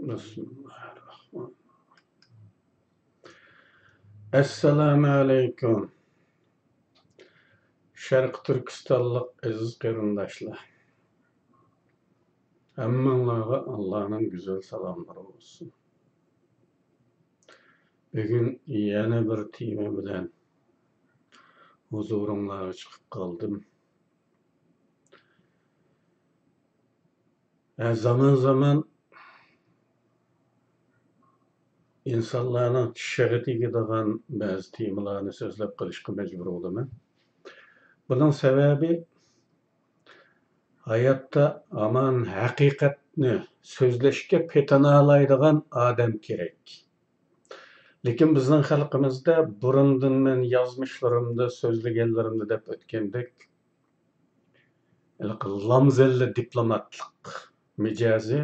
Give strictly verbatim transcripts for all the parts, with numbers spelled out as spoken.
بىسمىللاھىررەھمانىررەھىم. ئەسسالامۇ ئەلەيكۇم، شەرقىي تۈركىستانلىق ئەزىز قېرىنداشلار. ھەممىڭلارغا ئاللانىڭ گۈزەل سالاملىرى بولسۇن. بۈگۈن يەنە بىر تېما بىلەن ھۇزۇرۇڭلارغا چىقىپ قالدىم. ھە، زامان-زامان ئىنسانلارنىڭ چىشىغا تېگىدىغان بەزى تېمىلارنى سۆزلەپ قېلىشقا مەجبۇر بولىمەن. بۇنىڭ سەۋەبى، ھاياتتا ھامان ھەقىقەتنى سۆزلەشكە پېتىنالايدىغان ئادەم كېرەك. لېكىن بىزنىڭ خەلقىمىزدە بۇرۇندىن مەن يازمىشلىرىمدا، سۆزلىگەنلىرىمدە دەپ ئۆتكەندەك، ھېلىقى لامزەللە دىپلوماتلىق مىجەزى،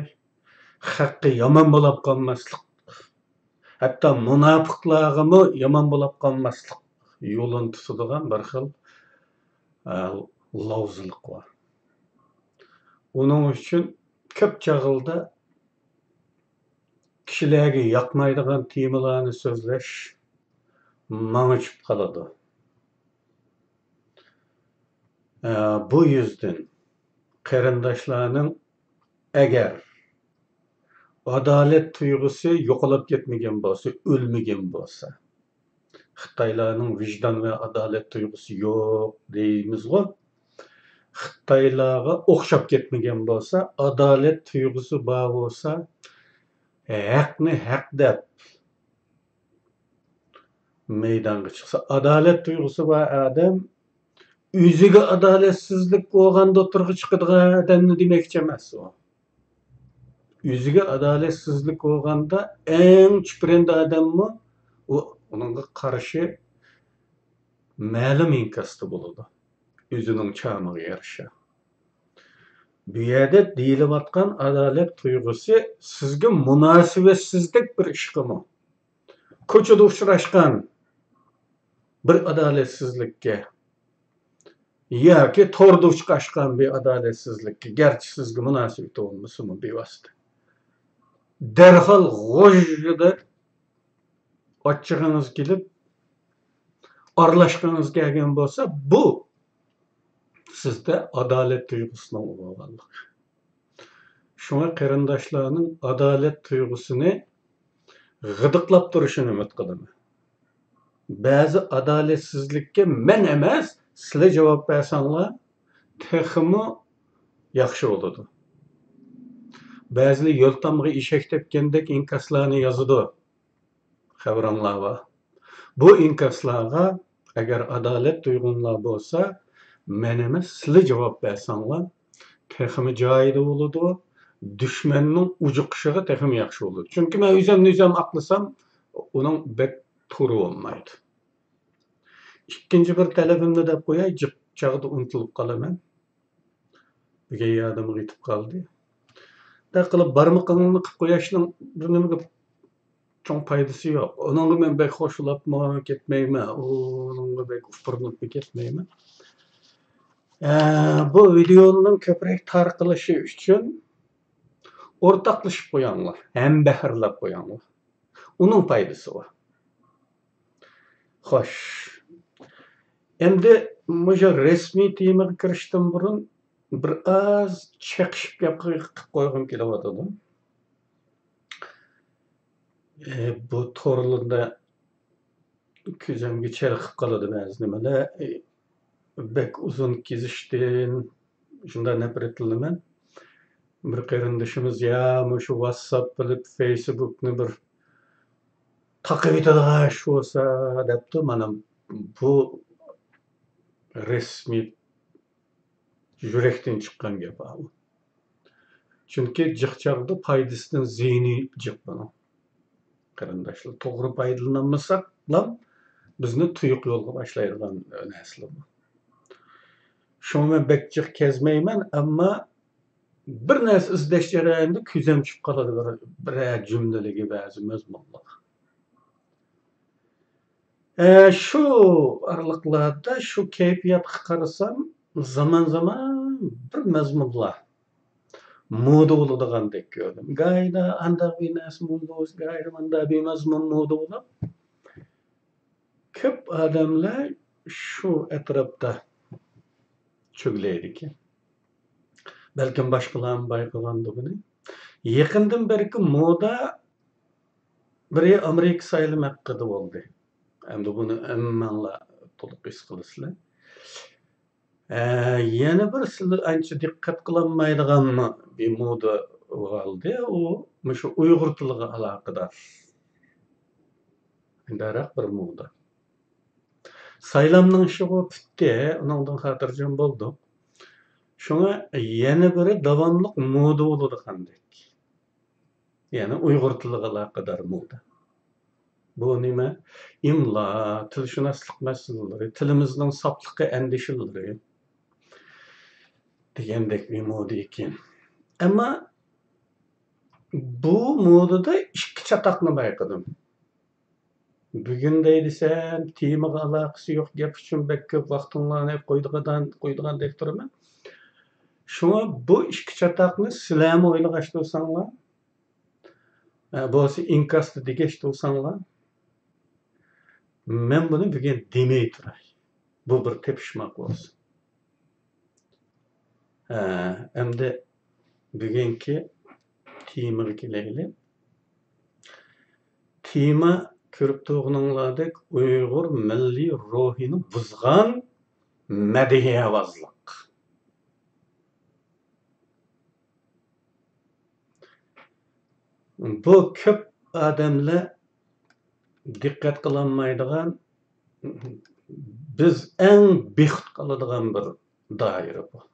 خەققە يامان بولاپ قالماسلىق، ھەتتا مۇناپىقلارغىمۇ يامان بولاپ قالماسلىق يولىنى تۇتىدىغان بىر خىل، ئە، لاۋزىلىق بار. ئۇنىڭ ئۈچۈن كۆپ چاغلىدا كىشىلەرگە ياقمايدىغان تېمىلارنى سۆزلەش ماڭا چۈشۈپ قالىدۇ. ئە، بۇ يۈزدىن قېرىنداشلارنىڭ ئەگەر ئادالەت تۇيغۇسى يوقىلاپ كەتمىگەن بولسا، ئۆلمىگەن بولسا، خىتايلارنىڭ ۋىجدان ۋە ئادالەت تۇيغۇسى يوق دەيمىزغۇ. خىتايلارغا ئوخشاپ كەتمىگەن بولسا، ئادالەت تۇيغۇسى بار بولسا، ھەقنى ھەق دەپ مەيدانغا چىقسا، ئادالەت تۇيغۇسى بار ئادەم ئۆزىگە ئادالەتسىزلىك بولغاندا ئوتتۇرىغا چىقىدىغان ئادەمنى دېمەكچى ئەمەس ئۇ. ئۆزىگە ئادالەتسىزلىك بولغاندا ئەڭ چۈپرەندە ئادەممۇ ئۇ، ئۇنىڭغا قارشى مەلۇم ئىنكاستا بولىدۇ، ئۆزىنىڭ چامىغا يارىشا. بۇ يەردە دېيىلىۋاتقان ئادالەت تۇيغۇسى سىزگە مۇناسىۋەتسىزدەك بىر ئىشقىمۇ، كوچىدا ئۇچراشقان بىر ئادالەتسىزلىككە ياكى توردا ئۇچراشقان بىر ئادالەتسىزلىككە، گەرچە سىزگە مۇناسىۋىتى بولمىسىمۇ بىۋاسىتە، دەرھال غۇژژىدە ئاچچىقىڭىز كېلىپ، ئارىلاشقىڭىز كەلگەن بولسا، بۇ سىزدە ئادالەت تۇيغۇسىنىڭ ئۇرغانلىقى. شۇڭا قېرىنداشلارنىڭ ئادالەت تۇيغۇسىنى غىدىقلاپ تۇرۇشىنى ئۈمىد قىلىمەن. بەزى ئادالەتسىزلىككە مەن ئەمەس، سىلەر جاۋاب بەرسەڭلار، تېخىمۇ ياخشى بولىدۇ. بەزىلەر يۆلتامغا ئېشەك تەپكەندەك ئىنكاسلارنى يازىدۇ. خەۋىرىڭلار بار. بۇ ئىنكاسلارغا ئەگەر ئادالەت تۇيغۇڭلار بولسا، مەن ئەمەس، سىلى جاۋاب بەرسەڭلار، تېخىمۇ جايىدا بولىدۇ. دۈشمەننىڭ ئۇجۇقۇشىغا تېخىمۇ ياخشى بولىدۇ. چۈنكى مەن ئۆزۈمنى ئۆزۈم ئاقلىسام، ئۇنىڭ بەك تورى بولمايدۇ. ئىككىنچى بىر تەلىپىمنى دەپ قوياي، جىق چاغدا ئۇنتۇلۇپ قالىمەن. بۈگۈن يادىمغا يېتىپ قالدى. شۇنداق قىلىپ بارمىقىڭنى قىلىپ قويۇشنىڭ بىر نېمىگە چوڭ پايدىسى يوق. ئۇنىڭغا مەن بەك خوشلاپمۇ كەتمەيمەن، ئۇنىڭغا بەك ئۇپرىنىپمۇ كەتمەيمەن. ئە، بۇ ۋىدېئونىڭ كۆپرەك تارقىلىشى ئۈچۈن ئورتاقلىشىپ قوياڭلار، ھەمبەھىرلەپ قوياڭلار. ئۇنىڭ پايدىسى بار. خوش. ئەمدى مۇشۇ رەسمىي تېمىغا كىرىشتىن بۇرۇن بىر ئاز چېقىشىپ گەپ قىلىپ قويغۇم كېلىۋاتىدۇ. ئى، بۇ تورلاردا كۆزۈمگە چېلىقىپ قالىدۇ بەزى نېمىلەر. ئى، بەك ئۇزۇن كېزىشتىن شۇنداق نەپرەتلىنىمەن. بىر قېرىندىشىمىز، يا مۇشۇ ۋاتساپ بىلەن فېيسبۇكنى بىر تاقىۋېتىدىغان ئىش بولسا دەپتۇ. مانا بۇ رەسمىي يۈرەكتىن چىققان گەپ ئۇ. چۈنكى جىق چاغدا پايدىسىدىن زىيىنى جىق بۇنىڭ. قېرىنداشلار، توغرا پايدىلىنالمىساقلا بىزنى تۇيۇق يولغا باشلايدىغان نەرسىلەر بۇ. شۇڭا مەن بەك جىق كەزمەيمەن، ئەمما بىر نەرسە ئىزدەش جەريانىدا كۆزۈم چۈشۈپ قالىدۇ بىر، بىرەر جۈملىلىكى بەزى مەزمۇنلار. ئە، شۇ ئارىلىقلاردا شۇ كەيپىياتقا قارىسام، زامان-زامان بىر مەزمۇنلار مودا بولىدىغاندەك كۆردۈم. گاھىدا ئانداق بىر نەرسە مودا بولسا، گاھىدا مانداق بىر مەزمۇن مودا بولۇپ، كۆپ ئادەملەر شۇ ئەتراپتا چۆگىلەيدىكەن. بەلكىم باشقىلارمۇ بايقىغاندۇ بۇنى. يېقىندىن بېرىكى مودا بىرى ئامېرىكا سايلىمى ھەققىدە بولدى. ئەمدى بۇنى ھەممەڭلار تولۇق ھېس قىلىسىلەر. ئە، يەنە بىر سىلەر ئانچە دىققەت قىلالمايدىغانمۇ بىر مودا بولدى. ئۇ مۇشۇ ئۇيغۇر تىلىغا ئالاقىدار. مۇنداقراق بىر مودا. سايلامنىڭ ئىشىغۇ پۈتتى، ئۇنىڭدىن خاتىرجەم بولدۇق. شۇڭا يەنە بىرى داۋاملىق مودا بولىدىغاندەك. يەنى ئۇيغۇر تىلىغا ئالاقىدار مودا. بۇ نېمە؟ ئىملا، تىلشۇناسلىق مەسىلىلىرى، تىلىمىزنىڭ ساپلىقى ئەندىشىلىرى دېگەندەك بىر مودا ئىكەن. ئەمما بۇ مودىدا ئىككى چاتاقنى بايقىدىم. بۈگۈن دەي دېسەم، تېمىغا ئالاقىسى يوق گەپ ئۈچۈن بەك كۆپ ۋاقتىڭلارنى قويىدىغان، قويىدىغاندەك تۇرىمەن. شۇڭا بۇ ئىككى چاتاقنى سىلەرمۇ ئويلىغاچ تۇرساڭلار، ئە، بولسا ئىنكاستا دېگەچ تۇرساڭلار، مەن بۇنى بۈگۈن دېمەي تۇراي. بۇ بىر تېپىشماق بولسۇن. ھە، ئەمدى بۈگۈنكى تېمىغا كېلەيلى. تېما كۆرۈپ تۇرغىنىڭلاردەك ئۇيغۇر مىللىي روھىنى بۇزغان مەدھىيەۋازلىق. بۇ كۆپ ئادەملەر دىققەت قىلالمايدىغان، بىز ئەڭ بىخۇد قالىدىغان بىر دائىرە بۇ.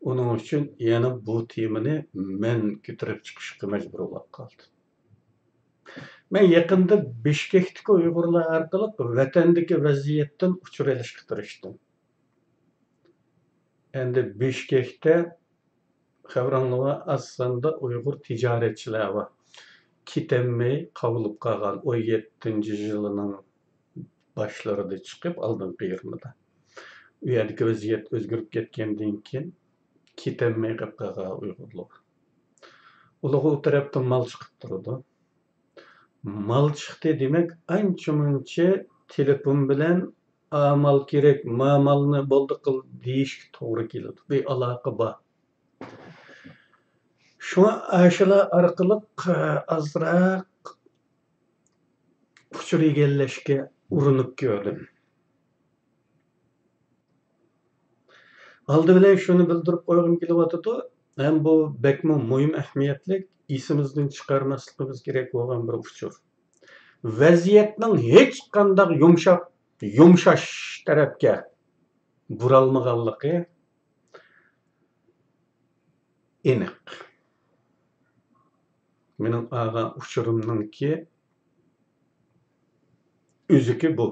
ئۇنىڭ ئۈچۈن يەنە بۇ تېمىنى مەن كۆتۈرۈپ چىقىشقا مەجبۇر بولۇپ قالدىم. مەن يېقىندا بىشكەكتىكى ئۇيغۇرلار ئارقىلىق ۋەتەندىكى ۋەزىيەتتىن ئۇچۇر ئېلىشقا تىرىشتىم. ئەمدى بىشكەكتە خەۋىرىڭلار بار، ئاز ساندا ئۇيغۇر تىجارەتچىلەر بار. كېتەلمەي قاۋىلىپ قالغان، ئون يەتتىنچى يىلىنىڭ باشلىرىدا چىقىپ، ئالدىنقى يىگىرمىدە. ئۇ يەردىكى ۋەزىيەت ئۆزگىرىپ كەتكەندىن كېيىن، كېتەلمەي قېلىپ قالغان ئۇيغۇرلار. ئۇلارغا ئۇ تەرەپتىن مال چىقىپ تۇرىدۇ. مال چىقتى دېمەك، ئانچە-مۇنچە تېلېفون بىلەن «ئا مال كېرەك، ما مالنى بولدى قىل» دېيىشكە توغرا كېلىدۇ. بىر ئالاقە بار. شۇڭا ئاشۇلار ئارقىلىق، ئە، ئازراق ئۇچۇر ئىگىلەشكە ئۇرۇنۇپ كۆردۈم. ئالدى بىلەن شۇنى بىلدۈرۈپ قويغۇم كېلىۋاتىدۇ، ھەم بۇ بەكمۇ مۇھىم ئەھمىيەتلىك، ئېسىمىزدىن چىقارماسلىقىمىز كېرەك بولغان بىر ئۇچۇر. ۋەزىيەتنىڭ ھېچقانداق يۇمشاپ، يۇمشاش تەرەپكە بۇرالمىغانلىقى ئېنىق. مېنىڭ ئالغان ئۇچۇرۇمنىڭكى ئۆزىكى بۇ.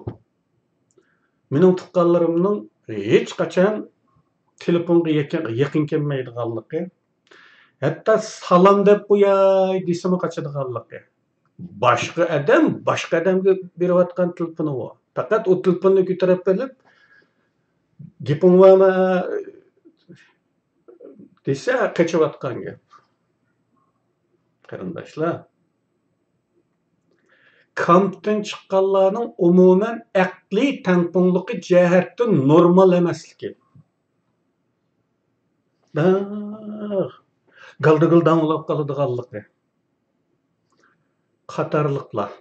مېنىڭ تۇغقانلىرىمنىڭ ھېچقاچان تېلېفونغا يېقىن، يېقىن كەلمەيدىغانلىقى، ھەتتا سالام دەپ قوياي دېسىمۇ قاچىدىغانلىقى. باشقا ئادەم، باشقا ئادەمگە بېرىۋاتقان تېلېفونى ئۇ. پەقەت ئۇ تېلېفوننى كۆتۈرۈپ ئېلىپ، «گېپىڭ بارمۇ؟» دېسە، قېچىۋاتقان گەپ. قېرىنداشلار، كامپتىن چىققانلارنىڭ ئومۇمەن ئەقلىي تەڭپۇڭلۇقى جەھەتتىن نورمال ئەمەسلىكى، گالدىگىلداڭ بولۇپ قالىدىغانلىقى قاتارلىقلار.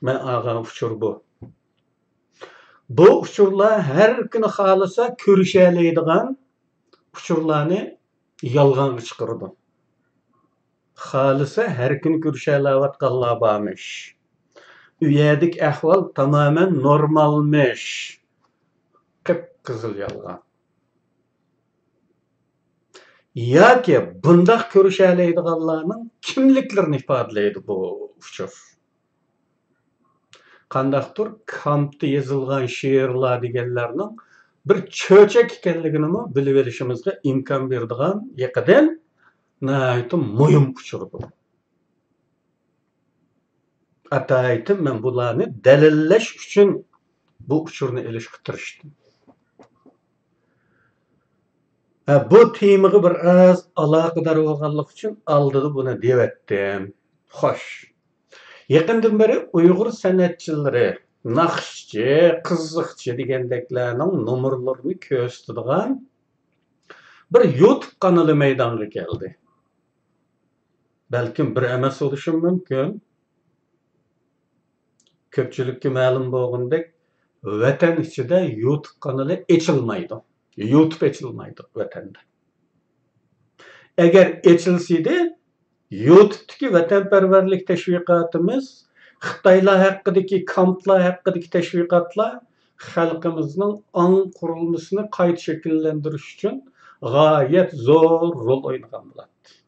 مەن ئالغان ئۇچۇر بۇ. بۇ ئۇچۇرلار ھەر كۈنى خالىسا كۆرۈشەلەيدىغان ئۇچۇرلارنى يالغانغا چىقىرىدۇ. خالىسا ھەر كۈنى كۆرۈشەلەۋاتقانلار بارمىش. ئۇ يەردىكى ئەھۋال تامامەن نورمالمىش. قىپقىزىل يالغان. ياكى بۇنداق كۆرۈشەلەيدىغانلارنىڭ كىملىكلىرىنى ئىپادىلەيدۇ بۇ ئۇچۇر. قانداقتۇر كامپتا يېزىلغان شېئىرلار دېگەنلەرنىڭ بىر چۆچەك ئىكەنلىكىنىمۇ بىلىۋېلىشىمىزغا ئىمكان بېرىدىغان يېقىدىن ناھايىتى مۇھىم ئۇچۇر بۇ. ئاتايىتىم مەن بۇلارنى دەلىللەش ئۈچۈن بۇ ئۇچۇرنى ئېلىشقا تىرىشتىم. ھە، بۇ تېمىغا بىر ئاز ئالاقىدار بولغانلىقى ئۈچۈن ئالدىدا بۇنى دېيىۋەتتىم. خوش. يېقىندىن بېرى ئۇيغۇر سەنئەتچىلىرى، ناخشىچى، قىزىقچى دېگەندەكلەرنىڭ نومۇرلىرىنى كۆرسىتىدىغان بىر يۇتۇب قانىلى مەيدانغا كەلدى. بەلكىم بىر ئەمەس بولۇشى مۇمكىن. كۆپچىلىككە مەلۇم بولغىنىدەك، ۋەتەن ئىچىدە يۇتۇب قانىلى ئېچىلمايدۇ. يۇتۇب ئېچىلمايدۇ ۋەتەندە. ئەگەر ئېچىلسىدى، يۇتۇبتىكى ۋەتەنپەرۋەرلىك تەشۋىقاتىمىز، خىتايلار ھەققىدىكى، كامپلار ھەققىدىكى تەشۋىقاتلار خەلقىمىزنىڭ ئاڭ قۇرۇلمىسىنى قايتا شەكىللەندۈرۈش ئۈچۈن غايەت زور رول ئوينىغان بولاتتى.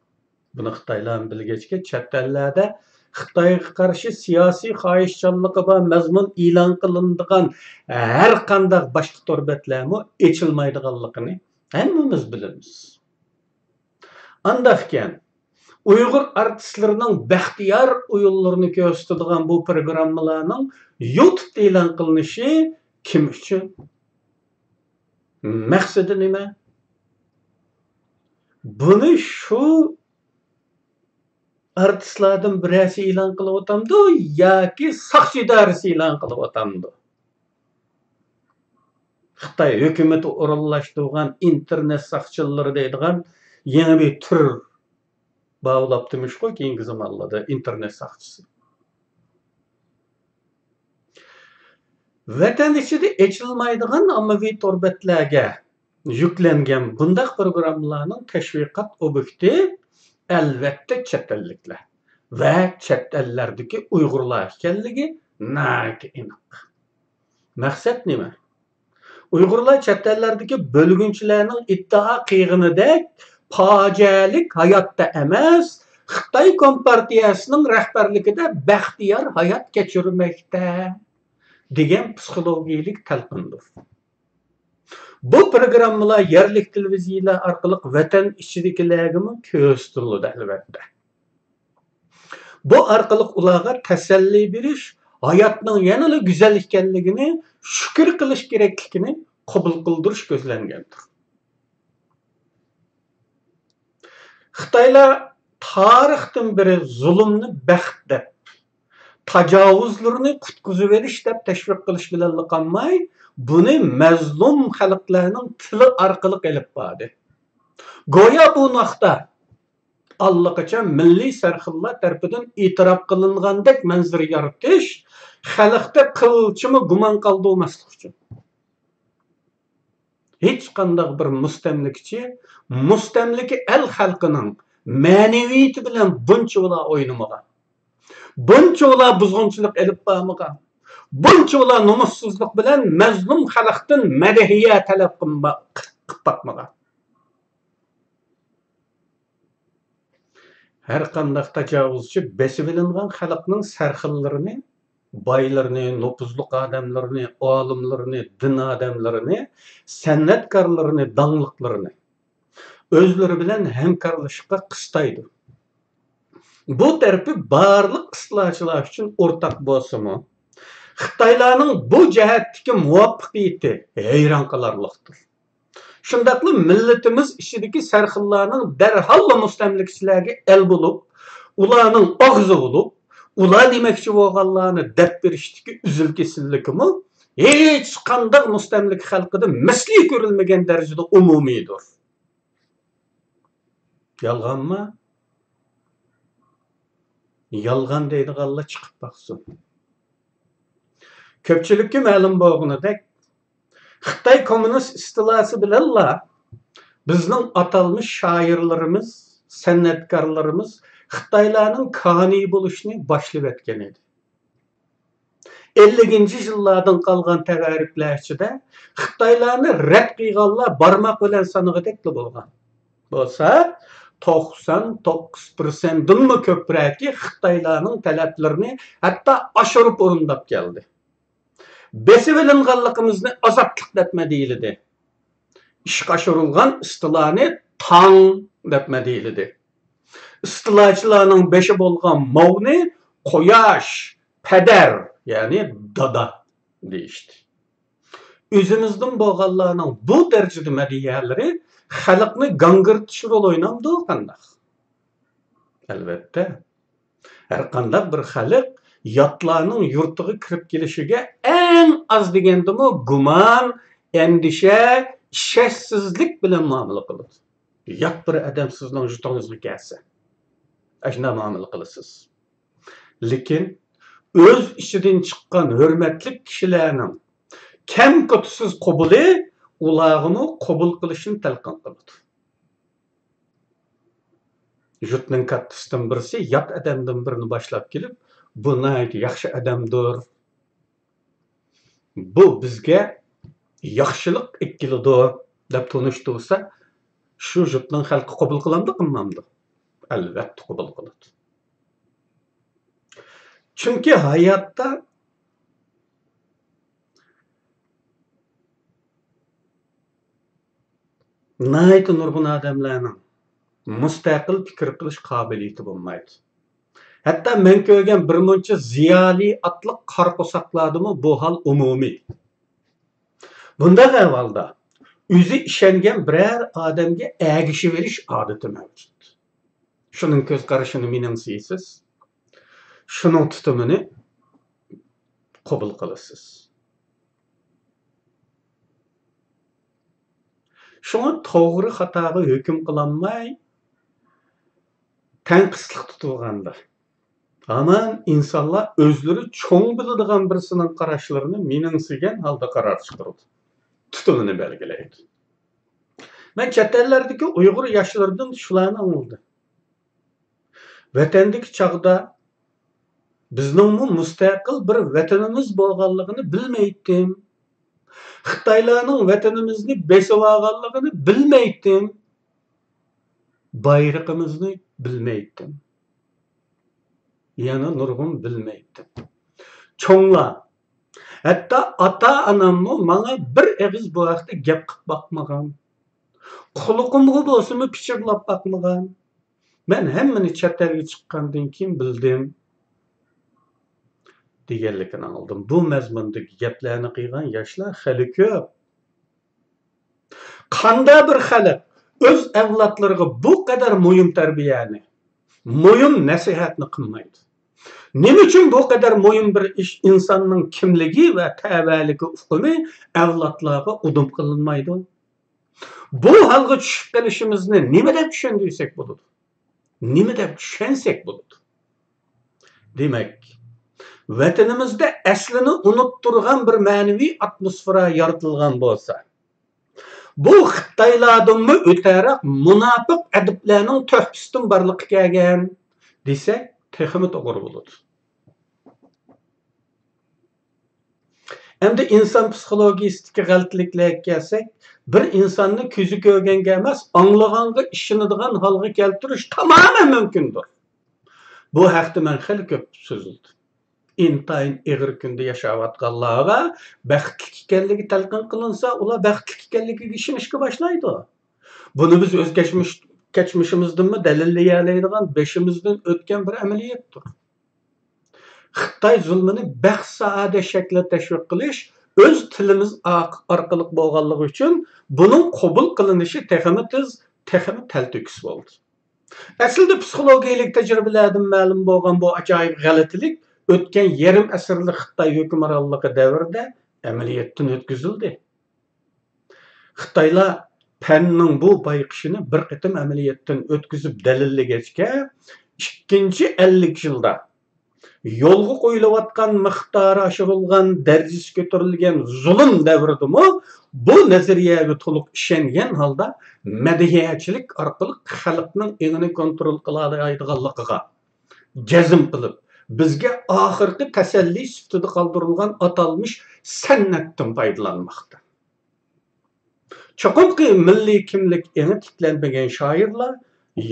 بۇنى خىتايلارمۇ بىلگەچكە، چەت ئەللەردە خىتايغا قارشى سىياسىي خاھىشچانلىقى بار مەزمۇن ئېلان قىلىنىدىغان ھەر قانداق باشقا تور بەتلەرمۇ ئېچىلمايدىغانلىقىنى ھەممىمىز بىلىمىز. ئانداقكەن، ئۇيغۇر ئارتىسلىرىنىڭ بەختىيار ئويۇنلىرىنى كۆرسىتىدىغان بۇ پروگراممىلارنىڭ يۇتۇبتا ئېلان قىلىنىشى كىم ئۈچۈن؟ مەقسىتى نېمە؟ بۇنى شۇ ئارتىسلاردىن بىرەرسى ئېلان قىلىۋاتامدۇ ياكى ساقچى ئىدارىسى ئېلان قىلىۋاتامدۇ؟ خىتاي ھۆكۈمىتى ئورۇنلاشتۇرغان ئىنتېرنېت ساقچىلىرى دەيدىغان يېڭى بىر تۈر باۋلاپتىمىشقۇ كېيىنكى زامانلاردا ئىنتېرنېت ساقچىسى. ۋەتەن ئىچىدە ئېچىلمايدىغان ئاممىۋى تور بەتلەرگە يۈكلەنگەن بۇنداق پروگراممىلارنىڭ تەشۋىقات ئوبيېكتى، ئەلۋەتتە، چەت ئەللىكلەر ۋە چەت ئەللەردىكى ئۇيغۇرلار ئىكەنلىكى ناھايىتى ئېنىق. مەقسەت نېمە؟ ئۇيغۇرلار چەت ئەللەردىكى بۆلگۈنچىلەرنىڭ ئىددىئا قىلغىنىدەك پاجىئەلىك ھاياتتا ئەمەس، خىتاي كومپارتىيەسىنىڭ رەھبەرلىكىدە بەختىيار ھايات كەچۈرمەكتە، دېگەن پسىخولوگىيەلىك تەلقىندۇر. بۇ پروگراممىلار يەرلىك تېلېۋىزىيەلەر ئارقىلىق ۋەتەن ئىچىدىكىلەرگىمۇ كۆرسىتىلىدۇ، ئەلۋەتتە. بۇ ئارقىلىق ئۇلارغا تەسەللى بېرىش، ھاياتنىڭ يەنىلا گۈزەل ئىكەنلىكىنى، شۈكۈر قىلىش كېرەكلىكىنى قوبۇل قىلدۇرۇش كۆزلەنگەندۇر. خىتايلار تارىختىن بېرى زۇلۇمنى بەخت دەپ، تاجاۋۇزلىرىنى قۇتقۇزۇۋېلىش دەپ تەشۋىق قىلىش بىلەنلا قالماي، بۇنى مەزلۇم خەلقلەرنىڭ تىلى ئارقىلىق ئېلىپ باردى. گويا بۇ نۇقتا ئاللىقاچان مىللىي سەرخىللار تەرىپىدىن ئېتىراپ قىلىنغاندەك مەنزىرە يارىتىش، خەلقتە قىلچىمۇ گۇمان قالدۇرماسلىق ئۈچۈن. ھېچقانداق بىر مۇستەملىكىچى مۇستەملىكە ئەل خەلقىنىڭ مەنىۋىيىتى بىلەن بۇنچىۋالا ئوينىمىغان، بۇنچىۋالا بۇزغۇنچىلىق ئېلىپ بارمىغان، بۇنچىۋالا نومۇسسىزلىق بىلەن مەزلۇم خەلقتىن مەدھىيە تەلەپ قىلما-، قىلىپ باقمىغان. ھەرقانداق تاجاۋۇزچى بېسىۋېلىنغان خەلقنىڭ سەرخىللىرىنى، بايلىرىنى، نوپۇزلۇق ئادەملىرىنى، ئالىملىرىنى، دىن ئادەملىرىنى، سەنئەتكارلىرىنى، داڭلىقلىرىنى ئۆزلىرى بىلەن ھەمكارلىشىشقا قىستايدۇ. بۇ تەرىپى بارلىق ئىستىلاچىلار ئۈچۈن ئورتاق بولسىمۇ، خىتايلارنىڭ بۇ جەھەتتىكى مۇۋەپپەقىيىتى ھەيران قالارلىقتۇر. شۇنداقلا مىللىتىمىز ئىچىدىكى سەرخىللارنىڭ دەرھاللا مۇستەملىكىچىلەرگە ئەل بولۇپ، ئۇلارنىڭ ئاغزى بولۇپ، ئۇلار دېمەكچى بولغانلارنى دەپ بېرىشتىكى ئۈزۈل-كېسىللىكىمۇ ھېچقانداق مۇستەملىكە خەلقىدە مىسلى كۆرۈلمىگەن دەرىجىدە ئومۇمىيدۇر. يالغانمۇ؟ يالغان دەيدىغانلار چىقىپ باقسۇن. كۆپچىلىككە مەلۇم بولغىنىدەك، خىتاي كوممۇنىست ئىستىلاسى بىلەنلا بىزنىڭ ئاتالمىش شائىرلىرىمىز، سەنئەتكارلىرىمىز خىتايلارنىڭ كانى بولۇشنى باشلىۋەتكەن ئىدى. ئەللىكىنچى يىللاردىن قالغان تەۋەررۈكلەر ئىچىدە خىتايلارنى رەت قىلغانلار بارماق بىلەن سانىغۇدەكلا بولغان. بولسا، توقسان توققۇز پىرسەنتتىنمۇ كۆپرەكى خىتايلارنىڭ تەلەپلىرىنى ھەتتا ئاشۇرۇپ ئورۇنداپ كەلدى. بېسىۋېلىنغانلىقىمىزنى ئازادلىق دەپ مەدھىيلىدى. ئىشقا ئاشۇرۇلغان ئىستىلانى تاڭ دەپ مەدھىيلىدى. ئىستىلاچىلارنىڭ بېشى بولغان ماۋنى قۇياش، پەدەر، يەنى دادا دېيىشتى. ئۆزىمىزدىن بولغانلارنىڭ بۇ دەرىجىدە مەدھىيەلىرى خەلقنى گاڭگىرىتىش رولى ئوينامدۇ قانداق؟ ئەلۋەتتە. ھەرقانداق بىر خەلق ياتلارنىڭ يۇرتىغا كىرىپ كېلىشىگە ئەڭ ئاز دېگەندىمۇ گۇمان، ئەندىشە، ئىشەنچسىزلىك بىلەن مۇئامىلە قىلىدۇ. يات بىر ئادەم سىزنىڭ يۇرتىڭىزغا كەلسە، ئاشۇنداق مۇئامىلە قىلىسىز. لېكىن ئۆز ئىچىدىن چىققان ھۆرمەتلىك كىشىلەرنىڭ كەم-كۆتىسىز قوبۇلى ئۇلارغىمۇ قوبۇل قىلىشنى تەلقىن قىلىدۇ. يۇرتنىڭ كاتتىسىدىن بىرسى يات ئادەمدىن بىرنى باشلاپ كېلىپ، بۇ ناھايىتى ياخشى ئادەمدۇر، بۇ بىزگە ياخشىلىق ئەكېلىدۇ دەپ تونۇشتۇرسا، شۇ يۇرتنىڭ خەلقى قوبۇل قىلامدۇ، قىلمامدۇ؟ ئەلۋەتتە قوبۇل قىلىدۇ. چۈنكى ھاياتتا ناھايىتى نۇرغۇن ئادەملەرنىڭ مۇستەقىل پىكىر قىلىش قابىلىيىتى بولمايدۇ. ھەتتا مەن كۆرگەن بىر مۇنچە زىيالىي ئاتلىق قارا قورساقلاردىمۇ بۇ ھال ئومۇمىي. بۇنداق ئەھۋالدا ئۆزى ئىشەنگەن بىرەر ئادەمگە ئەگىشىۋېلىش ئادىتى مەۋجۇت. شۇنىڭ كۆز قارىشىنى مېنىڭسىيسىز، شۇنىڭ تۇتۇمىنى قوبۇل قىلىسىز. شۇڭا توغرا خاتاغا ھۆكۈم قىلالماي، تەڭقىسلىق تۇتۇلغاندا، ھامان ئىنسانلار ئۆزلىرى چوڭ بىلىدىغان بىرسىنىڭ قاراشلىرىنى مېنىڭسىگەن ھالدا قارار چىقىرىدۇ، تۇتۇمىنى بەلگىلەيدۇ. مەن چەت ئەللەردىكى ئۇيغۇر ياشلىرىدىن شۇلارنى ئاڭلىدىم. ۋەتەندىكى چاغدا بىزنىڭمۇ مۇستەقىل بىر ۋەتىنىمىز بولغانلىقىنى بىلمەيتتىم. خىتايلارنىڭ ۋەتىنىمىزنى بېسىۋالغانلىقىنى بىلمەيتتىم. بايرىقىمىزنى بىلمەيتتىم. يەنە نۇرغۇن بىلمەيتتىم. چوڭلار، ھەتتا ئاتا-ئاناممۇ ماڭا بىر ئېغىز بۇ ھەقتە گەپ قىلىپ باقمىغان. قۇلىقىمغا بولسىمۇ پىچىرلاپ باقمىغان. مەن ھەممىنى چەت ئەلگە چىققاندىن كېيىن بىلدىم، دېگەنلىكىنى ئاڭلىدىم. بۇ مەزمۇندىكى گەپلەرنى قىلغان ياشلار خېلى كۆپ. قانداق بىر خەلق ئۆز ئەۋلادلىرىغا بۇ قەدەر مۇھىم تەربىيەنى، مۇھىم نەسىھەتنى قىلمايدۇ؟ نېمە ئۈچۈن بۇ قەدەر مۇھىم بىر ئىش، ئىنساننىڭ كىملىكى ۋە تەۋەلىكى ئۇقۇمى ئەۋلادلارغا ئۇدۇم قىلىنمايدۇ؟ بۇ ھالغا چۈشۈپ قېلىشىمىزنى نېمە دەپ چۈشەندۈرسەك بولىدۇ؟ نېمە دەپ چۈشەنسەك بولىدۇ؟ دېمەك، ۋەتىنىمىزدە ئەسلىنى ئۇنتتۇرغان بىر مەنىۋى ئاتموسفېرا يارىتىلغان بولسا، بۇ خىتايلاردىنمۇ ئۆتەرەك مۇناپىق ئەدىبلەرنىڭ تۆھپىسىدىن بارلىققا كەلگەن دېسەك، تېخىمۇ توغرا بولىدۇ. ئەمدى ئىنسان پسىخولوگىيىسىدىكى غەلىتىلىكلەرگە كەلسەك، بىر ئىنساننى كۆزى كۆرگەنگە ئەمەس، ئاڭلىغانغا ئىشىنىدىغان ھالغا كەلتۈرۈش تامامەن مۇمكىندۇر. بۇ ھەقتە مەن خېلى كۆپ سۆزلىدىم. ئىنتايىن ئېغىر كۈندە ياشاۋاتقانلارغا بەختلىك ئىكەنلىكى تەلقىن قىلىنسا، ئۇلار بەختلىك ئىكەنلىكىگە ئىشىنىشكە باشلايدۇ. بۇنى بىز ئۆز كەچمىش، كەچمىشىمىزدىنمۇ دەلىللىيەلەيدىغان بېشىمىزدىن ئۆتكەن بىر ئەمەلىيەتتۇر. خىتاي زۇلمىنى بەخت-سائادەت شەكلىدە تەشۋىق قىلىش ئۆز تىلىمىز ئارق-، ئارقىلىق بولغانلىقى ئۈچۈن بۇنىڭ قوبۇل قىلىنىشى تېخىمۇ تېز، تېخىمۇ تەلتۆكۈس بولدى. ئەسلىدە پسىخولوگىيەلىك تەجرىبىلەردىن مەلۇم بولغان بۇ ئاجايىپ غەلىتىلىك ئۆتكەن يېرىم ئەسىرلىك خىتاي ھۆكۈمرانلىقى دەۋرىدە ئەمەلىيەتتىن ئۆتكۈزۈلدى. خىتايلار پەننىڭ بۇ بايقىشىنى بىر قېتىم ئەمەلىيەتتىن ئۆتكۈزۈپ دەلىللىگەچكە، ئىككىنچى ئەللىك يىلدا يولغا قويۇلۇۋاتقان مىقدارى ئاشۇرۇلغان، دەرىجىسى كۆتۈرۈلگەن زۇلۇم دەۋرىدىمۇ بۇ نەزەرىيەگە تولۇق ئىشەنگەن ھالدا مەدھىيەچىلىك ئارقىلىق خەلقنىڭ ئېڭىنى كونترول قىلالايدىغانلىقىغا، جەزم قىلىپ، بىزگە ئاخىرقى تەسەللى سۈپىتىدە قالدۇرۇلغان ئاتالمىش سەنئەتتىن پايدىلانماقتا. چوقۇمكى، مىللىي كىملىك ئېڭى تىكلەنمىگەن شائىرلار،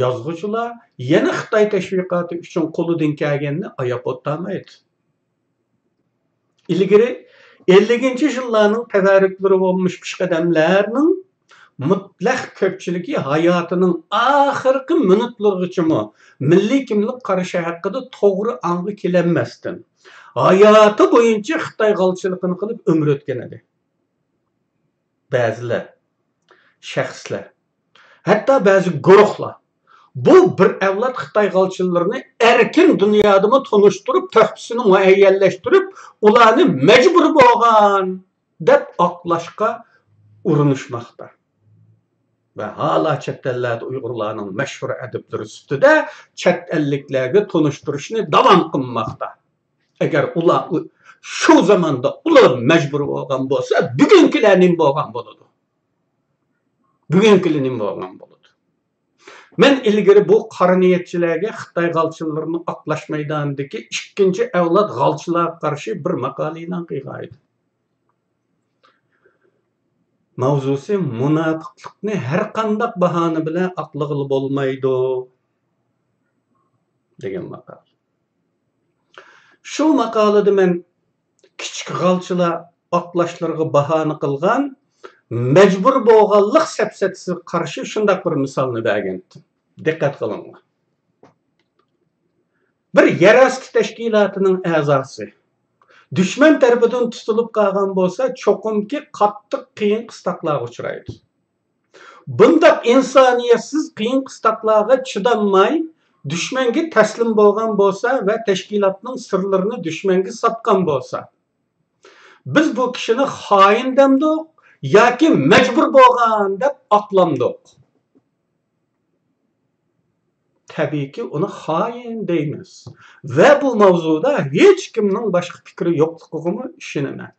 يازغۇچىلار يەنە خىتاي تەشۋىقاتى ئۈچۈن قولىدىن كەلگەننى ئاياپ ئولتۇرمايدۇ. ئىلگىرى ئەللىكىنچى يىللارنىڭ تەۋەررۈكلىرى بولمىش پېشقەدەملەرنىڭ مۇتلەق كۆپچىلىكى ھاياتىنىڭ ئاخىرقى مىنۇتلىرىغىچىمۇ مىللىي كىملىك قارىشى ھەققىدە توغرا ئاڭغا كېلەلمەستىن، ھاياتى بويىچە خىتاي غالچىلىقىنى قىلىپ ئۆمۈر ئۆتكەن ئىدى. بەزىلەر، شەخسلەر ھەتتا بەزى گۇرۇھلار بۇ بىر ئەۋلاد خىتاي غالچىلىرىنى ئەركىن دۇنيادىمۇ تونۇشتۇرۇپ، تۆھپىسىنى مۇئەييەنلەشتۈرۈپ، ئۇلارنى مەجبۇر بولغان دەپ ئاقلاشقا ئۇرۇنۇشماقتا. ۋە ھالا چەت ئەللەردە ئۇيغۇرلارنىڭ مەشھۇر ئەدىبلىرى سۈپىتىدە چەت ئەللىكلەرگە تونۇشتۇرۇشنى داۋام قىلماقتا. ئەگەر ئۇلار ئۇ-، شۇ زاماندا ئۇلار مەجبۇر بولغان بولسا، بۈگۈنكىلەر نېمە بولغان بولىدۇ؟ بۈگۈنكىلەر نېمە بولغان بولىدۇ؟ مەن ئىلگىرى بۇ قارا نىيەتچىلەرگە خىتاي غالچىلىرىنى ئاقلاش مەيدانىدىكى ئىككىنچى ئەۋلاد غالچىلارغا قارشى بىر ماقالە ئېلان قىلغان ئىدىم. ماۋزۇسى مۇناپىقلىقنى ھەر قانداق باھانە بىلەن ئاقلىغىلى بولمايدۇ دېگەن ماقالە. شۇ ماقالىدە مەن كىچىك غالچىلار ئاقلاشلىرىغا باھانە قىلغان مەجبۇر بولغانلىق سەپسەتىسىگە قارشى شۇنداق بىر مىسالنى بەرگەنتىم. دىققەت قىلىڭلار. بىر يەر ئاستى تەشكىلاتىنىڭ ئەزاسى دۈشمەن تەرىپىدىن تۇتۇلۇپ قالغان بولسا، چوقۇمكى قاتتىق قىيىن قىستاقلارغا ئۇچرايدۇ. بۇنداق ئىنسانىيەتسىز قىيىن قىستاقلارغا چىدالماي، دۈشمەنگە تەسلىم بولغان بولسا ۋە تەشكىلاتنىڭ سىرلىرىنى دۈشمەنگە ساتقان بولسا، بىز بۇ كىشىنى خائىن دەمدۇق ياكى مەجبۇر بولغان دەپ ئاقلامدۇق؟ تەبىئىيكى، ئۇنى خائىن دەيمىز. ۋە بۇ ماۋزۇدا ھېچكىمنىڭ باشقا پىكرى يوقلۇقىغىمۇ ئىشىنىمەن.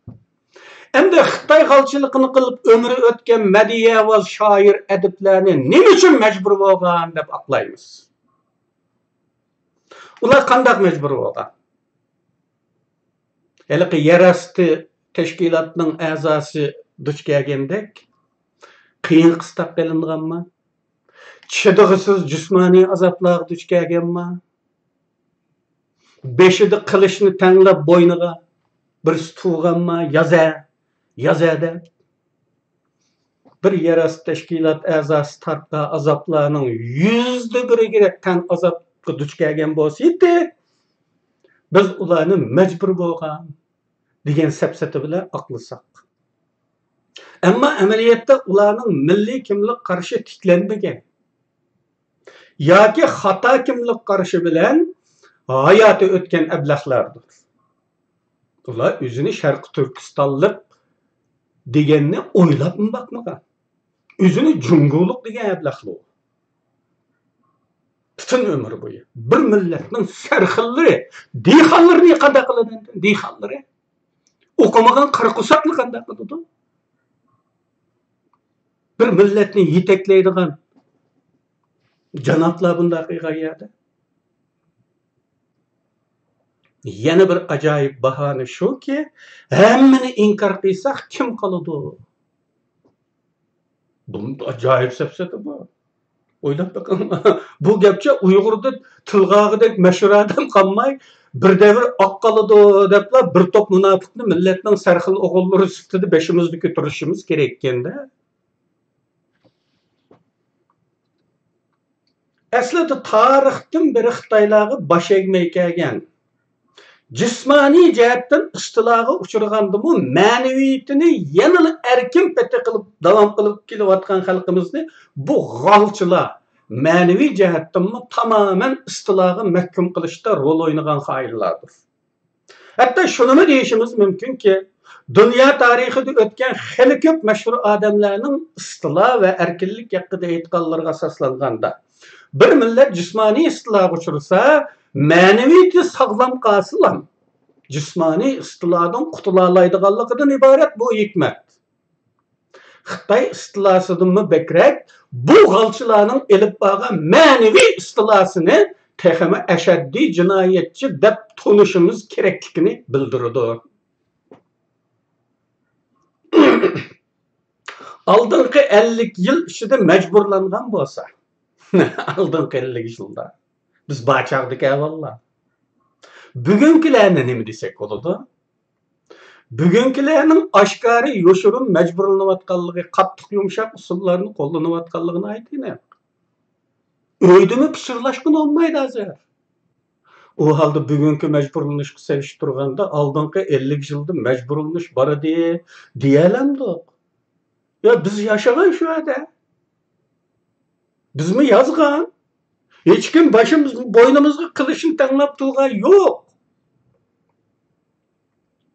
ئەمدى خىتاي غالچىلىقىنى قىلىپ ئۆمرى ئۆتكەن مەدھىيەۋاز شائىر، ئەدىبلەرنى نېمە ئۈچۈن مەجبۇر بولغان دەپ ئاقلايمىز؟ ئۇلار قانداق مەجبۇر بولغان؟ ھېلىقى يەر ئاستى تەشكىلاتنىڭ ئەزاسى دۇچ كەلگەندەك قىيىن قىستاققا ئېلىنغانمۇ؟ چىدىغۇسىز جىسمانىي ئازابلارغا دۇچ كەلگەنمۇ؟ بېشىدا قىلىچنى تەڭلەپ بوينىغا بىرسى تۇغقانمۇ؟ يازە، يازە دەپ. بىر يەر ئاستى تەشكىلات ئەزاسى تارتقان ئازابلارنىڭ يۈزدە بىرىگە تەڭ ئازابقا دۇچ كەلگەن بولسا ئىدى، بىز ئۇلارنى مەجبۇر بولغان دېگەن سەپسەتە بىلەن ئاقلىساق. ئەمما ئەمەلىيەتتە ئۇلارنىڭ مىللىي كىملىك قارىشى تىكلەنمىگەن ياكى خاتا كىملىك قارىشى بىلەن ھاياتى ئۆتكەن ئەبلەخلەردۇر. ئۇلار ئۆزىنى شەرقىي تۈركىستانلىق دېگەننى ئويلاپمۇ باقمىغان. ئۆزىنى جۇڭگولۇق دېگەن ئەبلەخلۇ. پۈتۈن ئۆمرى بويى بىر مىللەتنىڭ سەرخىللىرى، دېھقانلىرىنى قانداق قىلىدۇ؟ دېھقانلىرى ئوقۇمىغان قارا قورساقلار قانداق قىلىدۇ؟ بىر مىللەتنى يېتەكلەيدىغان جانابلار بۇنداق قىلغان يەردە. يەنە بىر ئاجايىپ باھانە شۇكى، ھەممىنى ئىنكار قىلساق كىم قالىدۇ؟ بۇ ئاجايىپ سەپسەتە بۇ. ئويلاپ بېقىڭ. بۇ گەپچە ئۇيغۇردا تىلغا ئالغۇدەك مەشھۇر ئادەم قالماي، بىر دەۋر ئاق قالىدۇ دەپلا بىر توپ مۇناپىقنى مىللەتنىڭ سەرخىل ئوغۇللىرى سۈپىتىدە بېشىمىزدا كۆتۈرۈشىمىز كېرەك ئىكەندە. ئەسلىدە تارىختىن بېرى خىتايلارغا باش ئەگمەي كەلگەن، جىسمانىي جەھەتتىن ئىستىلاغا ئۇچرىغاندىمۇ، مەنىۋىيىتىنى يەنىلا ئەركىن پېتى قىلىپ داۋام قىلىپ كېلىۋاتقان خەلقىمىزنى بۇ غالچىلار مەنىۋى جەھەتتىنمۇ تامامەن ئىستىلاغا مەھكۇم قىلىشتا رول ئوينىغان خائىنلاردۇر. ھەتتا شۇنىمۇ دېيىشىمىز مۇمكىنكى، دۇنيا تارىخىدا ئۆتكەن خېلى كۆپ مەشھۇر ئادەملەرنىڭ ئىستىلا ۋە ئەركىنلىك ھەققىدە ئېيتقانلىرىغا ئاساسلانغاندا، بىر مىللەت جىسمانىي ئىستىلاغا ئۇچرىسا، مەنىۋىيىتى ساغلام قالسىلا، جىسمانىي ئىستىلادىن قۇتۇلالايدىغانلىقىدىن ئىبارەت بۇ ھېكمەت. خىتاي ئىستىلاسىدىنمۇ بەكرەك، بۇ غالچىلارنىڭ ئېلىپ بارغان مەنىۋى ئىستىلاسىنى تېخىمۇ ئەشەددىي جىنايەتچى دەپ تونۇشىمىز كېرەكلىكىنى بىلدۈرىدۇ. ئالدىنقى ئەللىك يىل ئىچىدە مەجبۇرلانغان بولسا، ئالدىنقى ئەللىك يىلدا بىز بار چاغدىكى ئەھۋاللار. بۈگۈنكىلەرنى نېمە دېسەك بولىدۇ؟ بۈگۈنكىلەرنىڭ ئاشكارا يوشۇرۇن مەجبۇرلىنىۋاتقانلىقى، قاتتىق يۇمشاق ئۇسۇللارنى قوللىنىۋاتقانلىقى ناھايىتى ئېنىق. ئۆيدىمۇ پىچىرلاشقىلى بولمايدۇ ھازىر. ئۇ ھالدا بۈگۈنكى مەجبۇرلىنىشقا سېلىشتۇرغاندا، ئالدىنقى ئەللىك يىلدا مەجبۇرلىنىش بار ئىدى دېيەلەمدۇق؟ يا بىز ياشىغان شۇ يەردە. بىزمۇ يازغان. ھېچكىم باشىمىز، بوينىمىزغا قىلىچنى تەڭلەپ تۇرغان يوق.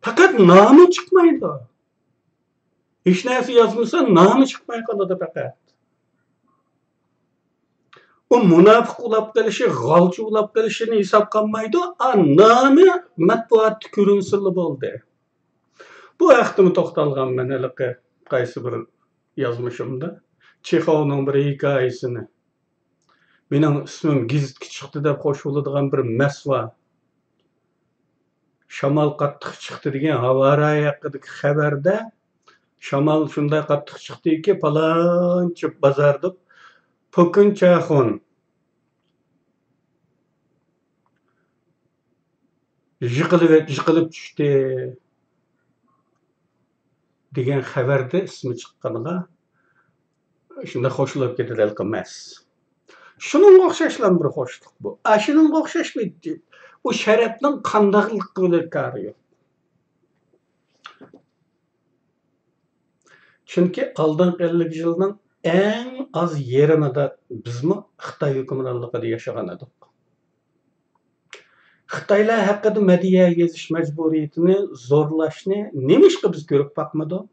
پەقەت نامى چىقمايدۇ. ھېچ نەرسە يازمىسا، نامى چىقماي قالىدۇ پەقەت. ئۇ مۇناپىق ئۇلاپ قېلىشى، غالچا ئۇلاپ قېلىشىنى ھېسابقا ئالمايدۇ، ئا، نامى مەتبۇئاتتا كۆرۈنسىلا بولدى. بۇ ھەقتىمۇ توختالغانمەن ھېلىقى قايسى بىر يازمىشىمدا. چېخوۋنىڭ بىر ھېكايىسىنى. مېنىڭ ئىسمىم گېزىتكە چىقتى دەپ خوش بولىدىغان بىر مەس بار. شامال قاتتىق چىقتى دېگەن ھاۋارايى ھەققىدىكى خەۋەردە، شامال شۇنداق قاتتىق چىقتىكى، پالانچى بازاردا پوكۈن چاخۇن يىقىلىپ، يىقىلىپ چۈشتى دېگەن خەۋەردە ئىسمى چىققانغا شۇنداق خوش بولۇپ كېتىدۇ ھېلىقى مەس. شۇنىڭغا ئوخشاشلا بىر خوشلۇق بۇ. ئاشۇنىڭغا ئوخشاش بىر، ئۇ شەرەپنىڭ قانداقلىقى بىلەن كارى يوق. چۈنكى ئالدىنقى ئەللىك يىلنىڭ ئەڭ ئاز يېرىمىدا بىزمۇ خىتاي ھۆكۈمرانلىقىدا ياشىغان ئىدۇق. خىتايلار ھەققىدە مەدھىيە يېزىش مەجبۇرىيىتىنى زورلاشنى نېمىشقا بىز كۆرۈپ باقمىدۇق؟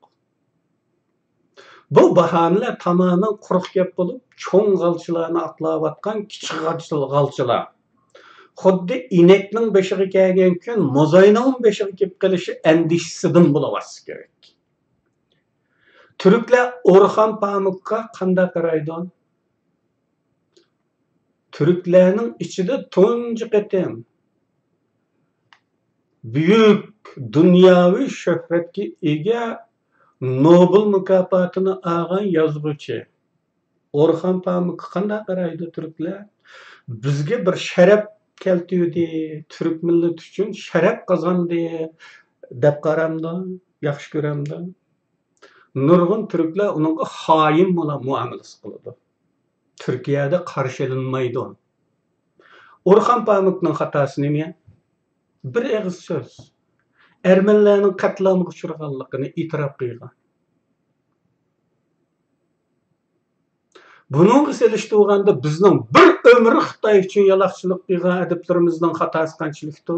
بۇ باھانىلەر تامامەن قۇرۇق گەپ بولۇپ، چوڭ غالچىلارنى ئاقلاۋاتقان كىچىك غالچىل-، غالچىلار خۇددى ئىنەكنىڭ بېشىغا كەلگەن كۈن موزاينىڭ بېشىغا كېلىپ قېلىشى ئەندىشىسىدىن بولۇۋاتسا كېرەك. تۈركلەر ئورخان پامۇكقا قانداق قارايدۇ؟ تۈركلەرنىڭ ئىچىدە تۇنجى قېتىم بۈيۈك دۇنياۋى شۆھرەتكە ئىگە، نوبېل مۇكاپاتىنى ئالغان يازغۇچى ئورخان پامۇكقا قانداق قارايدۇ تۈركلەر؟ بىزگە بىر شەرەپ كەلتۈردى، تۈرك مىللىتى ئۈچۈن شەرەپ قازاندى دەپ قارامدۇ؟ ياخشى كۆرەمدۇ؟ نۇرغۇن تۈركلەر ئۇنىڭغا خائىن مۇلا-، مۇئامىلىسى قىلىدۇ. تۈركىيەدە قارشى ئېلىنمايدۇ. ئورخان پامۇكنىڭ خاتاسى نېمە؟ بىر ئېغىز سۆز. ئەرمەنلەرنىڭ قەتلىئامغا ئۇچرىغانلىقىنى ئېتىراپ قىلغان. بۇنىڭغا سېلىشتۇرغاندا بىزنىڭ بىر ئۆمۈر خىتاي ئۈچۈن يالاقچىلىق قىلغان ئەدىبلىرىمىزنىڭ خاتاسى قانچىلىكتۇ؟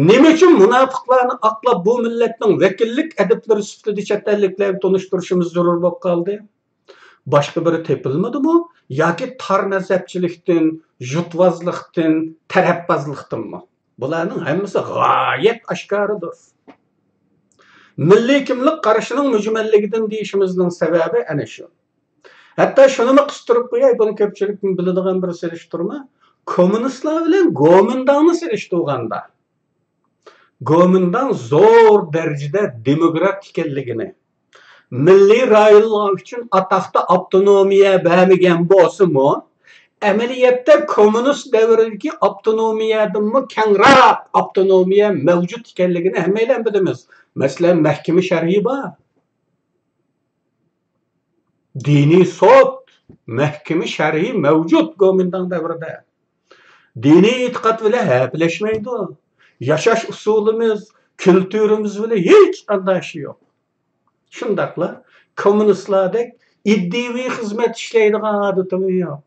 نېمە ئۈچۈن مۇناپىقلارنى ئاقلاپ بۇ مىللەتنىڭ ۋەكىللىك ئەدىبلىرى سۈپىتىدە چەت ئەللىكلەرگە تونۇشتۇرۇشىمىز زۆرۈر بولۇپ قالدى؟ باشقا بىرى تېپىلمىدىمۇ؟ ياكى تار مەزھەپچىلىكتىن، يۇرتۋازلىقتىن، تەرەپبازلىقتىنمۇ؟ بۇلارنىڭ ھەممىسى غايەت ئاشكارىدۇر. مىللىي كىملىك قارىشىنىڭ مۈجمەللىكىدىن دېيىشىمىزنىڭ سەۋەبى ئەنە شۇ. ھەتتا شۇنىمۇ قىستۇرۇپ قوياي، بۇنى كۆپچىلىكتىن بىلىدىغان بىر سېلىشتۇرما. كوممۇنىستلار بىلەن گومىنداڭنى سېلىشتۇرغاندا، گومىنداڭ زور دەرىجىدە دېموكرات ئىكەنلىكىنى، مىللىي رايونلار ئۈچۈن ئاتاقتا ئاپتونومىيە بەرمىگەن بولسىمۇ، ئەمەلىيەتتە كوممۇنىست دەۋرىدىكى ئاپتونومىيەدىنمۇ كەڭرەك ئاپتونومىيە مەۋجۇت ئىكەنلىكىنى ھەممەيلەن بىلىمىز. مەسىلەن، مەھكىمە شەرئى بار. دىنىي سوت، مەھكىمە شەرئى مەۋجۇت گومىنداڭ دەۋرىدە. دىنىي ئېتىقاد بىلەن ھەپىلەشمەيدۇ. ياشاش ئۇسۇلىمىز، كۈلتۈرىمىز بىلەن ھېچقانداق ئىشى يوق. شۇنداقلا كوممۇنىستلاردەك ئىدىيىۋى خىزمەت ئىشلەيدىغان ئادىتىمۇ يوق.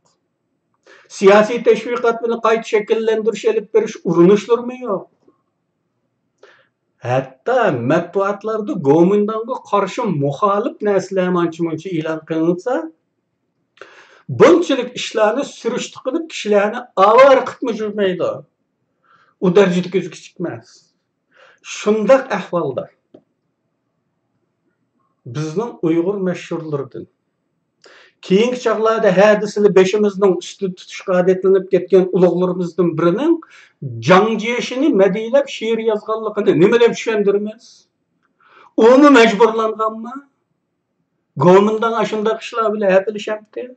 سىياسىي تەشۋىقات بىلەن قايتا شەكىللەندۈرۈش ئېلىپ بېرىش ئۇرۇنۇشلىرىمۇ يوق. ھەتتا مەتبۇئاتلاردا گومىنداڭغا قارشى مۇخالىپ نەرسىلەرمۇ ئانچە-مۇنچە ئېلان قىلىنسا، بۇنچىلىك ئىشلارنى سۈرۈشتە قىلىپ، كىشىلەرنى ئاۋارە قىلىپمۇ يۈرمەيدۇ. ئۇ دەرىجىدە كۆزى كىچىك ئەمەس. شۇنداق ئەھۋالدا بىزنىڭ ئۇيغۇر مەشھۇرلىرىدىن، كېيىنكى چاغلاردا ھە دېسىلا بېشىمىزنىڭ ئۈستىدە تۇتۇشقا ئادەتلىنىپ كەتكەن ئۇلۇغلىرىمىزدىن بىرىنىڭ جاڭ جيېشىنى مەدھىيەلەپ شېئىر يازغانلىقىنى نېمە دەپ چۈشەندۈرىمىز؟ ئۇمۇ مەجبۇرلانغانمۇ؟ گومىنداڭ ئاشۇنداق ئىشلار بىلەن ھەپىلىشەمتى؟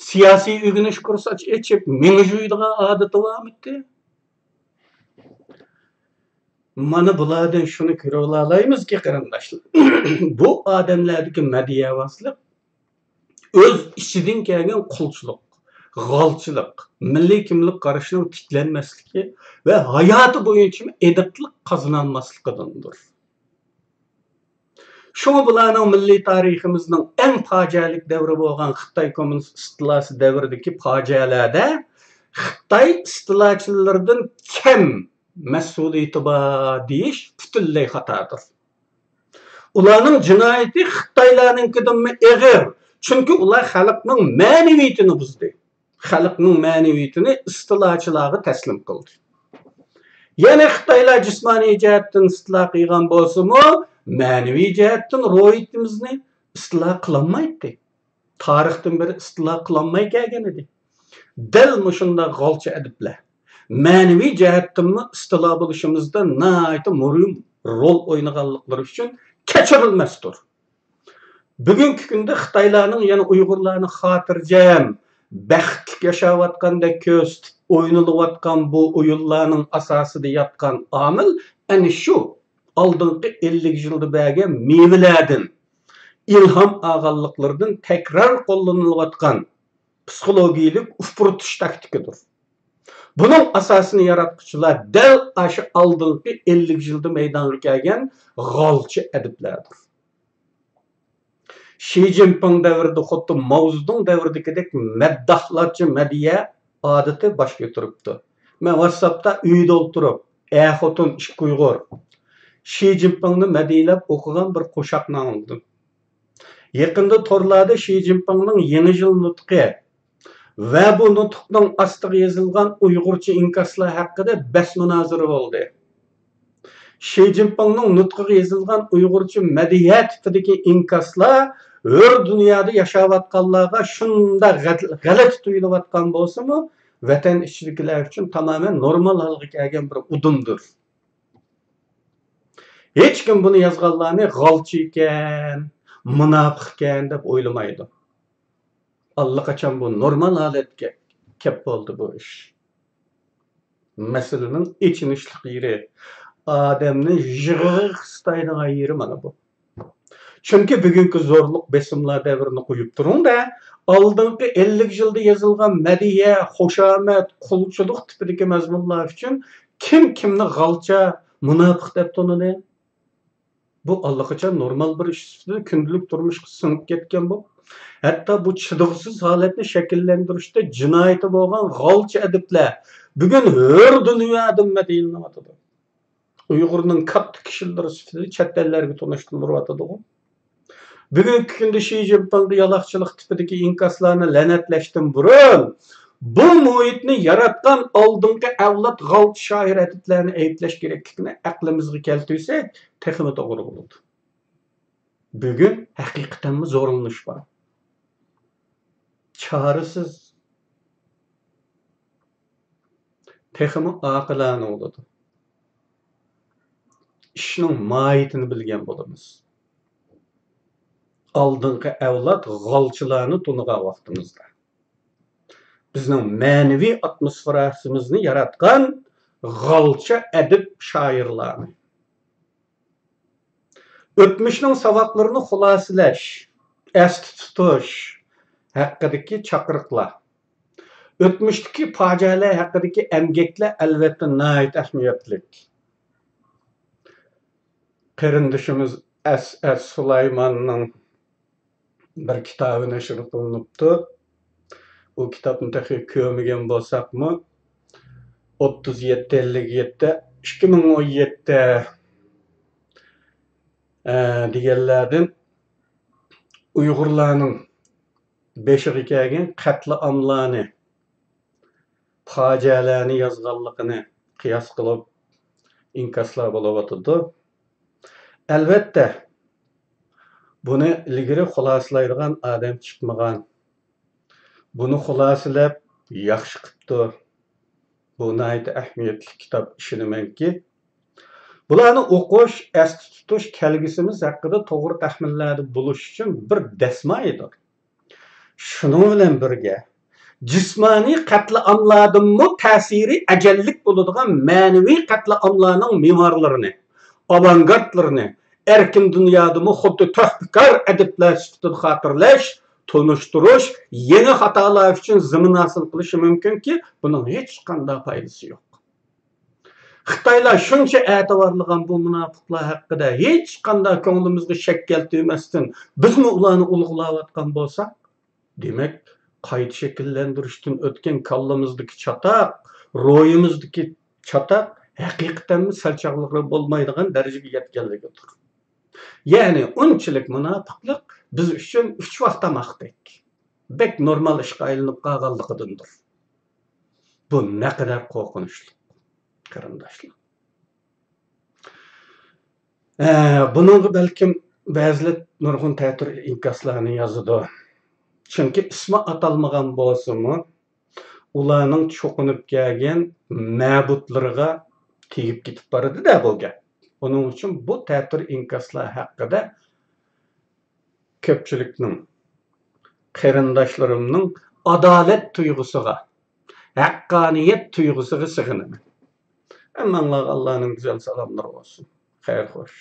سىياسىي ئۆگىنىش كۇرسى ئېچىپ مېڭە جۇيىدىغان ئادىتى بارمىتى؟ مانا بۇلاردىن شۇنى كۆرۈۋالالايمىزكى، قېرىنداشلار، بۇ ئادەملەردىكى مەدھىيەۋازلىق ئۆز ئىچىدىن كەلگەن قۇلچىلىق، غالچىلىق، مىللىي كىملىك قارىشىنىڭ تىكلەنمەسلىكى ۋە ھاياتى بويىچە ئېنىقلىق قازىنالماسلىقىدىندۇر. شۇڭا بۇلارنىڭ مىللىي تارىخىمىزنىڭ ئەڭ پاجىئەلىك دەۋرى بولغان خىتاي كوممۇنىست ئىستىلاسى دەۋرىدىكى پاجىئەلەردە خىتاي ئىستىلاچىلىرىدىن كەم مەسئۇلىيىتى بار دېيىش پۈتۈنلەي خاتادۇر. ئۇلارنىڭ جىنايىتى خىتايلارنىڭكىدىنمۇ ئېغىر، چۈنكى ئۇلار خەلقنىڭ مەنىۋىيىتىنى بۇزدى. خەلقنىڭ مەنىۋىيىتىنى ئىستىلاچىلارغا تەسلىم قىلدى. يەنى خىتايلار جىسمانىي جەھەتتىن ئىستىلا قىلغان بولسىمۇ، مەنىۋى جەھەتتىن روھىيىتىمىزنى ئىستىلا قىلالمايتتى. تارىختىن بېرى ئىستىلا قىلالماي كەلگەن ئىدى. دەل مۇشۇنداق غالچە ئەدىبلەر مەنىۋى جەھەتتىنمۇ ئىستىلا بولۇشىمىزدا ناھايىتى مۇھىم رول ئوينىغانلىقلىرى ئۈچۈن كەچۈرۈلمەستۇر. بۈگۈنكى كۈندە خىتايلارنىڭ يەنە ئۇيغۇرلارنى خاتىرجەم، بەختلىك ياشاۋاتقاندەك كۆرسىتىپ ئوينىلىۋاتقان بۇ ئويۇنلارنىڭ ئاساسىدا ياتقان ئامىل ئەنە شۇ ئالدىنقى ئەللىك يىلدا بەرگەن مېۋىلەردىن، ئىلھام ئالغانلىقلىرىدىن تەكرار قوللىنىلىۋاتقان پسىخولوگىيەلىك ئۇپرىتىش تاكتىكىدۇر. بۇنىڭ ئاساسىنى ياراتقۇچىلار دەل ئاشۇ ئالدىنقى ئەللىك يىلدا مەيدانغا كەلگەن غالچە ئەدىبلەردۇر. شى جىنپىڭ دەۋرىدە خۇددى ماۋزېدۇڭ دەۋرىدىكىدەك مەدداھلارچە مەدھىيە ئادىتى باش كۆتۈرۈپتۇ. مەن ۋاتساپتا ئۆيدە ئولتۇرۇپ، ئەر-خوتۇن ئىككى ئۇيغۇر شى جىنپىڭنى مەدھىيەلەپ ئوقۇغان بىر قوشاقنى ئاڭلىدىم. يېقىندا تورلاردا شى جىنپىڭنىڭ يېڭى يىل نۇتقى ۋە بۇ نۇتۇقنىڭ ئاستىغا يېزىلغان ئۇيغۇرچە ئىنكاسلار ھەققىدە بەس مۇنازىرە بولدى. شى جىنپىڭنىڭ نۇتقىغا يېزىلغان ئۇيغۇرچە مەدھىيە تىپىدىكى ئىنكاسلار ھۆر دۇنيادا ياشاۋاتقانلارغا شۇنداق غەت-، غەلىتە تۇيۇلۇۋاتقان بولسىمۇ، ۋەتەن ئىچىدىكىلەر ئۈچۈن تامامەن نورمال ھالغا كەلگەن بىر ئۇدۇمدۇر. ھېچكىم بۇنى يازغانلارنى غالچىكەن، مۇناپىقكەن دەپ ئويلىمايدۇ. ئاللىقاچان بۇ نورمال ھالەتكە كەپ بولدى بۇ ئىش. مەسىلىنىڭ ئېچىنىشلىق يېرى، ئادەمنى يىغىغا قىستايدىغان يېرى مانا بۇ. چۈنكى بۈگۈنكى زورلۇق بېسىملار دەۋرىنى قويۇپ تۇرۇڭ-دە، ئالدىنقى ئەللىك يىلدا يېزىلغان مەدھىيە، خۇشامەت، قۇلچىلىق تىپىدىكى مەزمۇنلار ئۈچۈن كىم كىمنى غالچا، مۇناپىق دەپ تونۇدى؟ بۇ ئاللىقاچان نورمال بىر ئىش سۈپىتىدە كۈندىلىك تۇرمۇشقا سىڭىپ كەتكەن بۇ. ھەتتا بۇ چىدىغۇسىز ھالەتنى شەكىللەندۈرۈشتە جىنايىتى بولغان غالچە ئەدىبلەر بۈگۈن ھۆر دۇنيادا مەدھىيەلىنىۋاتىدۇ. ئۇيغۇرنىڭ كاتتا كىشىلىرى سۈپىتىدە چەت ئەللەرگە تونۇشتۇرۇلۇۋاتىدىغۇ. بۈگۈنكى كۈندە شى جىنپىڭغا يالاقچىلىق تىپىدىكى ئىنكاسلارنى لەنەتلەشتىن بۇرۇن، بۇ مۇھىتنى ياراتقان ئالدىنقى ئەۋلاد غالچە شائىر ئەدىبلەرنى ئەيىبلەش كېرەكلىكىنى ئەقلىمىزگە كەلتۈرسەك، تېخىمۇ توغرا بولىدۇ. بۈگۈن ھەقىقەتەنمۇ زورلىنىش بار. چارىسىز، تېخىمۇ ئاقىلانە بولىدۇ. ئىشنىڭ ماھىيىتىنى بىلگەن بولىمىز. ئالدىنقى ئەۋلاد غالچىلارنى تونۇغان ۋاقتىمىزدا، بىزنىڭ مەنىۋى ئاتموسفېراسىمىزنى ياراتقان غالچە ئەدىب شائىرلارنى، ئۆتمۈشنىڭ ساۋاقلىرىنى خۇلاسىلەش، ئەستە تۇتۇش ھەققىدىكى چاقىرىقلار، ئۆتمۈشتىكى پاجىئەلەر ھەققىدىكى ئەمگەكلەر ئەلۋەتتە ناھايىتى ئەھمىيەتلىك. قېرىندىشىمىز ئەسئەت سۇلايماننىڭ بىر كىتابى نەشر قىلىنىپتۇ. ئۇ كىتابنى تېخى كۆرمىگەن بولساقمۇ، ئوتتۇز يەتتە، ئەللىك يەتتە، ئىككى مىڭ ئون يەتتە، ئە، دېگەنلەردىن ئۇيغۇرلارنىڭ بېشىغا كەلگەن قەتلىئاملارنى، پاجىئەلەرنى يازغانلىقىنى قىياس قىلىپ ئىنكاسلار بولۇۋاتىدۇ. ئەلۋەتتە، بۇنى ئىلگىرى خۇلاسىلايدىغان ئادەم چىقمىغان. بۇنى خۇلاسىلەپ ياخشى قىپتۇ. بۇ ناھايىتى ئەھمىيەتلىك كىتاب، ئىشىنىمەنكى، بۇلارنى ئوقۇش، ئەستە تۇتۇش كەلگۈسىمىز ھەققىدە توغرا تەخمىنلەردە بولۇش ئۈچۈن بىر دەسمايىدۇر. شۇنىڭ بىلەن بىرگە، جىسمانىي قەتلىئاملاردىنمۇ تەسىرى ئەجەللىك بولىدىغان مەنىۋى قەتلىئاملارنىڭ مېمۇئارلىرىنى، ئاۋانگارتلىرىنى ئەركىن دۇنيادىمۇ خۇددى تۆھپىكار ئەدىبلەر سۈپىتىدە خاتىرىلەش، تونۇشتۇرۇش، يېڭى خاتالار ئۈچۈن زېمىن ھاسىل قىلىشى مۇمكىنكى، بۇنىڭ ھېچقانداق پايدىسى يوق. خىتايلار شۇنچە ئەتىۋارلىغان بۇ مۇناپىقلار ھەققىدە ھېچقانداق كۆڭلىمىزگە شەك كەلتۈرمەستىن، بىزمۇ ئۇلارنى ئۇلۇغلاۋاتقان بولساق، دېمەك، قايتا شەكىللەندۈرۈشتىن ئۆتكەن كاللىمىزدىكى چاتاق، روھىمىزدىكى چاتاق ھەقىقەتەنمۇ سەل چاغلىقى بولمايدىغان دەرىجىگە يەتكەنلىكىدۇر. يەنى ئۇنچىلىك مۇناپىقلىق بىز ئۈچۈن ئۈچ ۋاق تاماقتەك بەك نورمال ئىشقا ئايلىنىپ قالغانلىقىدىندۇر. بۇ نەقەدەر قورقۇنچلۇق، قېرىنداشلار. ئە، بۇنىڭغا بەلكىم بەزىلەر نۇرغۇن تەتۈر ئىنكاسلارنى يازىدۇ. چۈنكى ئىسمى ئاتالمىغان بولسىمۇ، ئۇلارنىڭ چوقۇنۇپ كەلگەن مەبۇدلىرىغا تېگىپ كېتىپ بارىدۇ-دە بۇ گەپ. ئۇنىڭ ئۈچۈن بۇ تەتۈر ئىنكاسلار ھەققىدە كۆپچىلىكنىڭ، قېرىنداشلىرىمنىڭ ئادالەت تۇيغۇسىغا، ھەققانىيەت تۇيغۇسىغا سېغىنىمەن. ھەممەڭلارغا ئاللانىڭ گۈزەل سالاملىرى بولسۇن. خەير خوش.